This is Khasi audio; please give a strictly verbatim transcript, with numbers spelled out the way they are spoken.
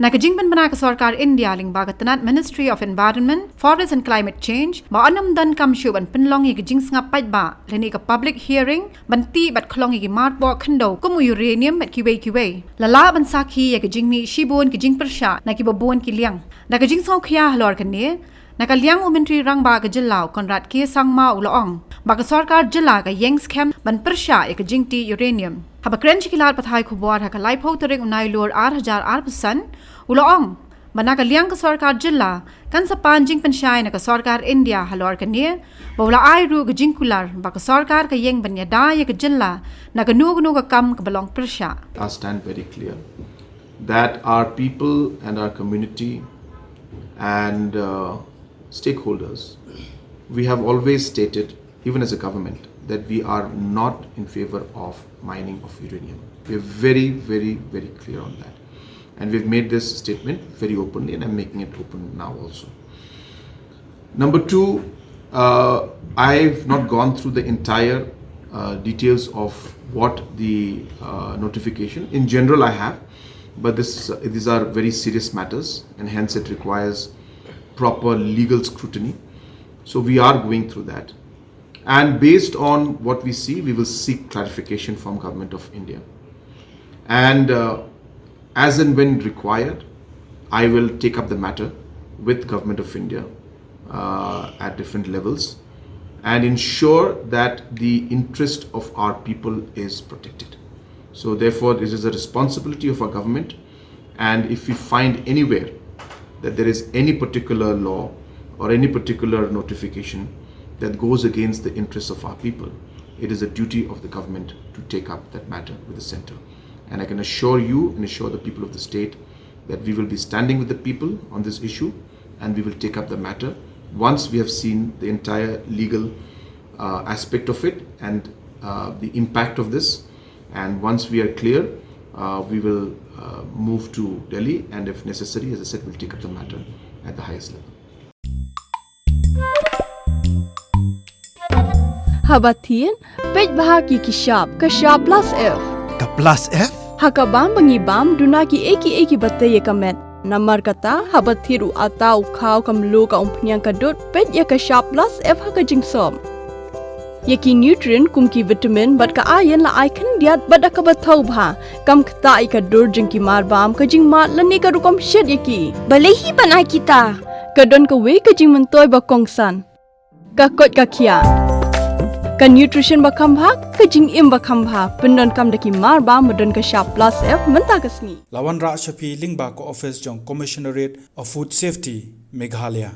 Na ka jingpynbna ka sorkar India lyngba ka tnat Ministry of Environment, Forest and Climate Change, ba yn ym donkam shuh ban pynlong ïa ka jingsngap paidbah lane ka public hearing ban tih bad khlong ïa ki marpoh khyndew kum u uranium bad kiwei kiwei. La lah ban sakhi ïa ka jingmih shibun ki jingpyrshah na kiba bun ki liang. Na ka jingsngewkhia halor kane, na ka liang u Myntri Rangbah ka jylla u Conrad K Sangma u la ong ba ka sorkar jylla ka ïeng skhem ban pyrshah ïa ka jingtih uranium. Haba kren sha ki lad pathai khubor ha ka laiphew tarik u Nailur ar hajar arphew san, u la ong ba na ka liang ka sorkar jylla kan sa pan jingpynshai na ka sorkar India halor kane, ba u la ai ruh ka jingkular ba ka sorkar ka ïeng ban ïada ïa ka jylla na kano kano ka kam kaba long pyrshah. I stand very clear that our people and our community and uh, stakeholders, we have always stated, even as a government, that we are not in favor of mining of uranium. We are very, very, very clear on that. And we've made this statement very openly, and I'm making it open now also. Number two, uh, I've not gone through the entire uh, details of what the uh, notification. In general, I have, but this, uh, these are very serious matters, and hence it requires proper legal scrutiny. So we are going through that. And based on what we see, we will seek clarification from Government of India. And uh, as and when required, I will take up the matter with Government of India uh, at different levels and ensure that the interest of our people is protected. So therefore, it is a responsibility of our government, and if we find anywhere that there is any particular law or any particular notification that goes against the interests of our people, it is a duty of the government to take up that matter with the center. And I can assure you and assure the people of the state that we will be standing with the people on this issue, and we will take up the matter once we have seen the entire legal uh, aspect of it and uh, the impact of this. And once we are clear, uh, we will uh, move to Delhi, and if necessary, as I said, we'll take up the matter at the highest level. Haba thied, peit bha ki ki shap, ka shap plus F. Ka plus F? Ha ka bam ba ngi bam, duna ki ei ki ei kiba tei ïa ka met. Namar kata, haba thied u atta, u khaw, ka mluh, ka umphniang, ka dud, peit ïa ka shap plus F ha ka jingsop. Ïa ki nutrient kum ki vitamin bad ka iron la ai khyndiat bad da kaba thaw bha. Kam ktah ïa ka dur jong ki mar bam, ka jingmad lane ka rukom shet ïa ki. Balei hi ban ai kita? Ka don kawei ka jingmyntoi ba kongsan. Ka koit ka khiah. Ka nutrition ba kham bha, ka jingim ba kham bha. Pyndonkam da ki mar bam ba don ka shap plus F mynta ka sngi. La wanrah sha phi lyngba ka office jong Commissionerate of Food Safety, Meghalaya.